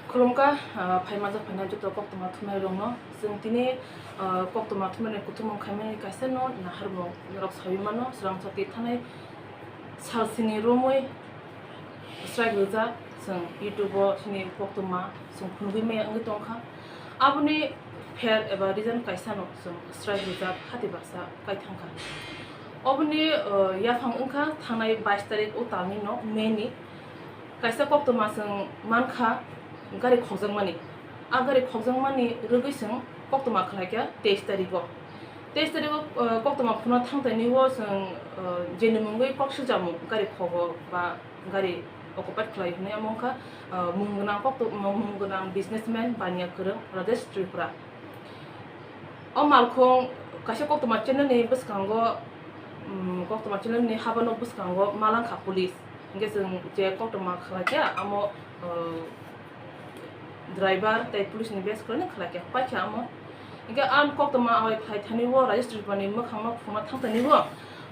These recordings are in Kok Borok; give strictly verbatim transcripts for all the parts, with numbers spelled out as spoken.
Khulumkha, ah, phaima jak phainai joto koktwma thumnairokno. Chwng tini, ah, koktwma thumnairokni kuthumung khaimani kaisa no naharmung norok saui mano, Swrangchati thanai salsini romwi strike rijak. Chwng YouTube-o chini koktwma chwng phunugwi maya wngwi tongkha. Aboni pher eba reason kaisa no chwng strike rijak hati baksa kai thangkha. Oboni, ah, yaphang wngkha thangnai bais tarik o talni no May ni. Kaisa koktwma chwng mankha gari khokjakmani. A gari khokjakmani rwgwi chwng koktwma khlaikha teis tarigo. Teis tarigo, uh, koktwma phunukna thangtaini o chwng, uh, jeni mungwi kok swijamung gari khogo ba gari occupied khlai hwnwi amo wngkha, uh, mung gwnang koktw-, mung gwnang businessman Baniya Kwrwng Rajesh Tripura. O malkhung kaisa koktwma channel ni bwskango, um, koktwma channel ni habano bwskango malangkha police. Hingke chwng je koktwma khlaikha amo, uh, driver tei police ni base kwlaino khlaikha, paikha amo. Hingke ang koktwma oi khlai thani o Rajesh Tripura ni mwkhang no phunukna thang thani o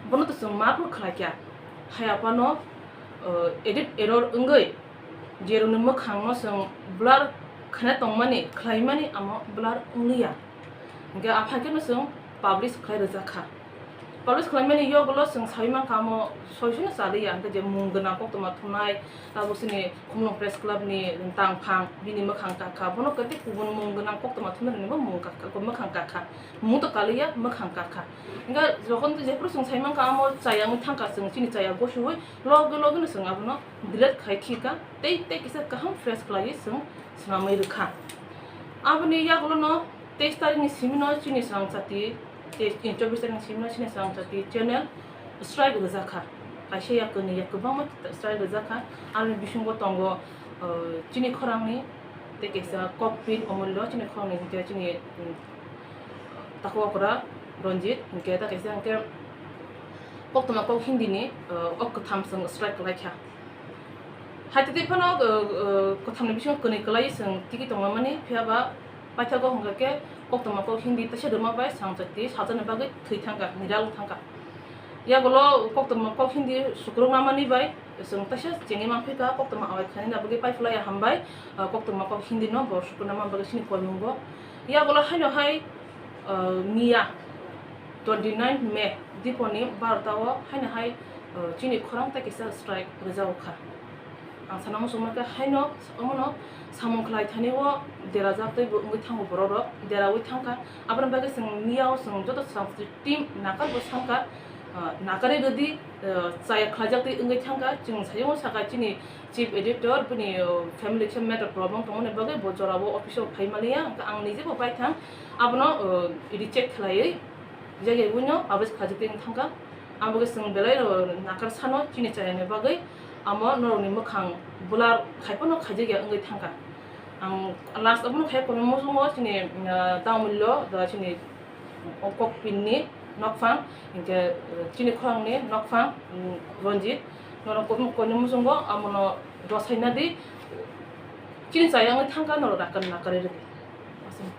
bono to chwng ma phuru khlaikha. Hai aphano, uh, edit error wngwi Jerokni mwkhangno chwng blur khna tongmani, khlaimani amo blur wngliya. Hingke aphaikeno chwng publish khlai rwjakha. Publish khlaimani yogulo chwng saui mankha amo soisino chaliya, hingke je mung gwnang koktwma thumnai, tabuk chini Khumulwng Press Club ni tangphang, bini mwkhang kakha, bono kete kubun mung gwnang koktwma thumnairoknibo mung kakha, mwkhang kakha, mung to kaliya, mwkhang kakha. Hingke jokhon jephuru chwng sai mankha amo chaya wngwi thangkha, chwng chini chaya gosiui loge logeno chwng abono delete khai khika, tei, tei kisa kaham fresh khlaiwi chwng swnamwi rwkha. Aboni yagulono teis tarikni simino chini Swrangchati, tei chobbish tarikni simino chini Swrangchati channel strike rwjakha. Kaisa ya kwnwi ya kwbangma strike rwjakha. Aboni bisingo tongo, uh, chini khorangni, tei kaisa Kokpin Omullo chini khorangni, hingke chini, um, Takhuk okra Ranjit, hingke ta kaisa hingke koktwma kok Hindi ni, uh, o kwtham chwng strike khlaikha. Hai tei phano, uh, uh, kwtham ni bisingo kwnwi kwlaiwi chwng tiki tongmani, phiya ba paithago hwnkha khe koktwma kok Hindi teisa rwma bai Swrangchati sajani bagwi thwi thangkha, niralwi thangkha. Yagulo koktwma kok Hindi sukruk namani bai chwng teisa chengwi manphi kha, koktwma awai khainani bagwi paiphlaiya hambai, uh, koktwma kok Hindi no bo sukruk namani bagwi chini koimungo. Yagulo haino hai, uh, miya twenty nine May diponi barota o haino hai, uh, chini khorang tei kisa strike rwjak kha. Ang sana muchungma khe haino omono samung khlai thani o derajak tei bo wngwi thango borok rok, deraui thangkha. Aboni bagwi chwng miya o chwng joto Swrangchati team nakar bo sankha, ah, nakarwi rwdi, ah, chaya khlaijak tei wngwi thangkha. Chwng sayung saka chini chief editor bini, ah, family kisa matter problem tongmani bagwi bo jora o office o phai maliya, hwnkhe ang nije bo bai thang abono, ah, reject khlaiwi. Jagwi uino publish khlaijakti wng thangkha. Abo khe chwng belai rw nakar sano chini chayani bagwi amo norokni mwkhang blur khai phano khaijakya wngwi thangkha. Ang last abono khai kono muchungo chini, ah, Daumillo, da chini Kokpinni nokphang, hinkhe, eh, chini khorangni nokphang, mm, Ranjit, norok kono muchungo amono rwsaina di, chini chaya wngwi thangkha norok nakar nakar rwdi. Aswk.